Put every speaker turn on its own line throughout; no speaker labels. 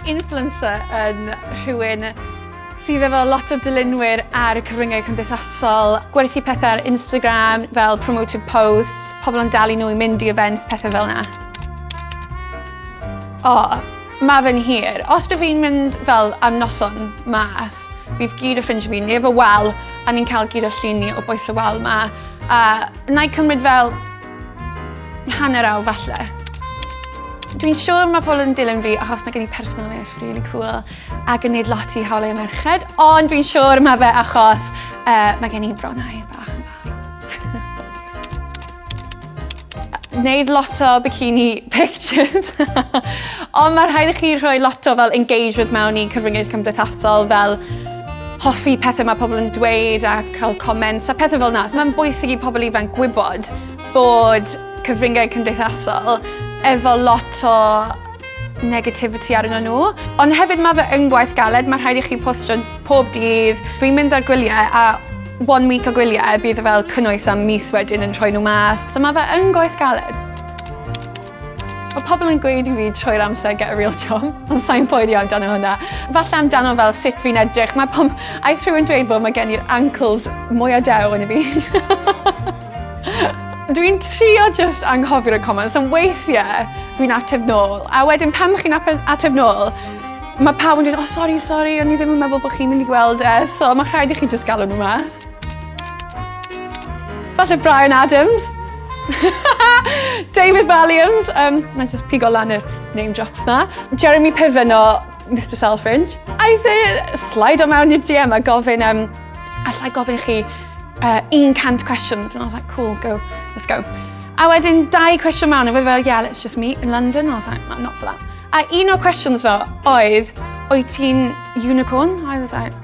Influencer yn rhywun sydd efo lot o dilynwyr ar y cyfryngau cymdeithasol, gwerthu pethau ar Instagram fel promoted posts, pobl yn dalu nhw i mynd i events, pethau fel yna. O, mae fe'n hir. Os dw fi'n mynd fel am noson mas, bydd gyd o ffrindiau fi, ni efo wal, a ni'n cael gyd o'r llun ni o bwys y wal ma. A na i cymryd fel hanner awr falle. Dwi'n siŵr mae pobl yn dilyn fi achos mae gen i personoliaeth really cool ac yn neud lot i hawliau merched, ond dwi'n siŵr mae fe achos uh, mae gen i bronnau bach yn fawr. Neud lot o bikini pictures. ond mae rhaid i chi rhoi lot o fel engagement mewn i cyfryngau cymdeithasol fel hoffi pethau mae pobl yn dweud a cael comments a pethau fel yna. So mae'n bwysig i pobl ifanc gwybod bod cyfryngau cymdeithasol efo lot o negativity arno nhw. Ond hefyd mae fe yn gwaith galed, mae rhaid i chi postio pob dydd. Fi'n mynd ar gwyliau a one week o gwyliau bydd e fel cynnwys am mis wedyn yn rhoi nhw mas. So mae fe yn gwaith galed. Mae pobl yn gweud i fi trwy'r amser get a real job, ond sa'n poeni amdano hwnna. Falle amdano fel sut fi'n edrych. Mae pom... Aeth rhywun dweud bod mae gen i'r ankles mwyaf dew yn y byd. Dwi'n trio just anghofio'r comments, ond weithiau fi'n ateb nôl. A wedyn pan chi'n ateb nôl, mae pawb yn dweud, oh sorry, sorry, o'n i ddim yn meddwl bod chi'n mynd i gweld e, so mae rhaid i chi just galw nhw mas. Falle Bryan Adams. David Walliams. Um, na just pigo lan yr name drops na. Jeremy Piven o Mr Selfridge. Aeth e slide o mewn i'r DM a gofyn, um, allai gofyn chi uh, 100 questions. And I was like, cool, go, let's go. A wedyn dau cwestiwn mewn, a fe fel, yeah, let's just meet in London. I was like, I'm not for that. A un o'r questions o oedd, wyt ti'n unicorn? I was like,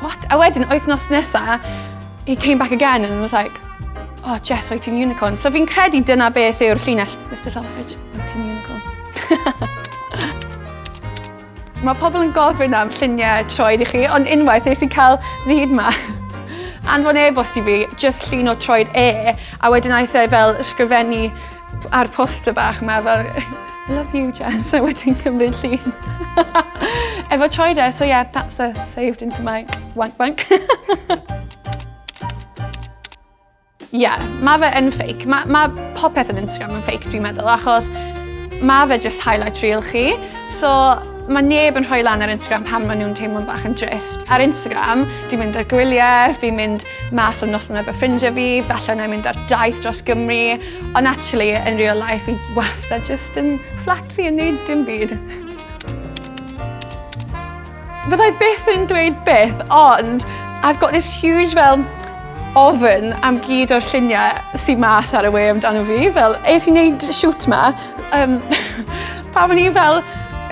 what? A wedyn, wythnos nesa, he came back again and was like, oh, Jess, wyt ti'n unicorn? So fi'n credu dyna beth yw'r llinell, Mr Selfridge, wyt ti'n unicorn? So mae pobl yn gofyn am lluniau troed i chi, ond unwaith es i cael ddyn ma anfon e-bost i fi, just llun o troed e, a wedyn aeth e fel ysgrifennu ar poster bach yma fel love you Jess, a wedyn cymryd llun. Efo troed e, so yeah, that's a saved into my wank bank. yeah, mae fe yn fake. Mae ma popeth yn Instagram yn fake, dwi'n meddwl, achos mae fe just highlight reel chi. So, mae neb yn rhoi lan ar Instagram pan maen nhw'n teimlo'n bach yn drist. Ar Instagram, dwi'n mynd ar gwyliau, fi'n mynd mas am noson efo ffrindiau fi, falle na i mynd ar daith dros Gymru, ond actually, in real life, fi wastad just yn fflat fi yn neud dim byd. Fyddai byth yn dweud byth, ond I've got this huge fel ofn am gyd o'r lluniau sy'n mas ar y we amdano fi. Fel, es i wneud shoot ma, um, pam o'n i fel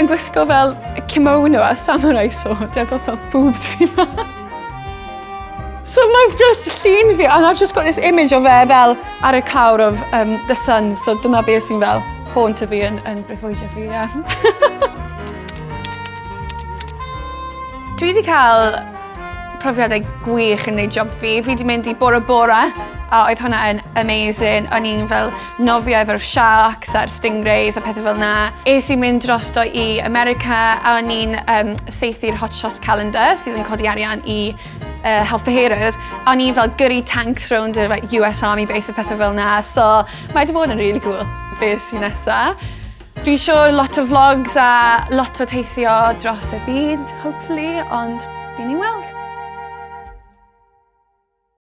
yn gwisgo fel kimono a samurai sword efo fel boobs fi ma. So mae just llun fi, and I've just got this image o fe fel ar y clawr of um, the sun, so dyna beth sy'n fel haunt fi yn, yn breuddwydio fi, yeah. Dwi wedi cael profiadau gwych yn neud job fi. Fi wedi mynd i Bora Bora, a oedd hwnna yn amazing. O'n i'n fel nofio efo'r sharks a'r stingrays a pethau fel na. Es i mynd drosto i America a o'n i'n um, saethu'r Hot Shots Calendar sydd yn codi arian i uh, Health for Heroes. O'n i'n fel gyrru tanks rownd y like, US Army base a pethau fel na. So mae wedi bod yn really cool beth sy'n nesa. Dwi'n siŵr lot o vlogs a lot o teithio dros y byd, hopefully, ond fi'n ni weld.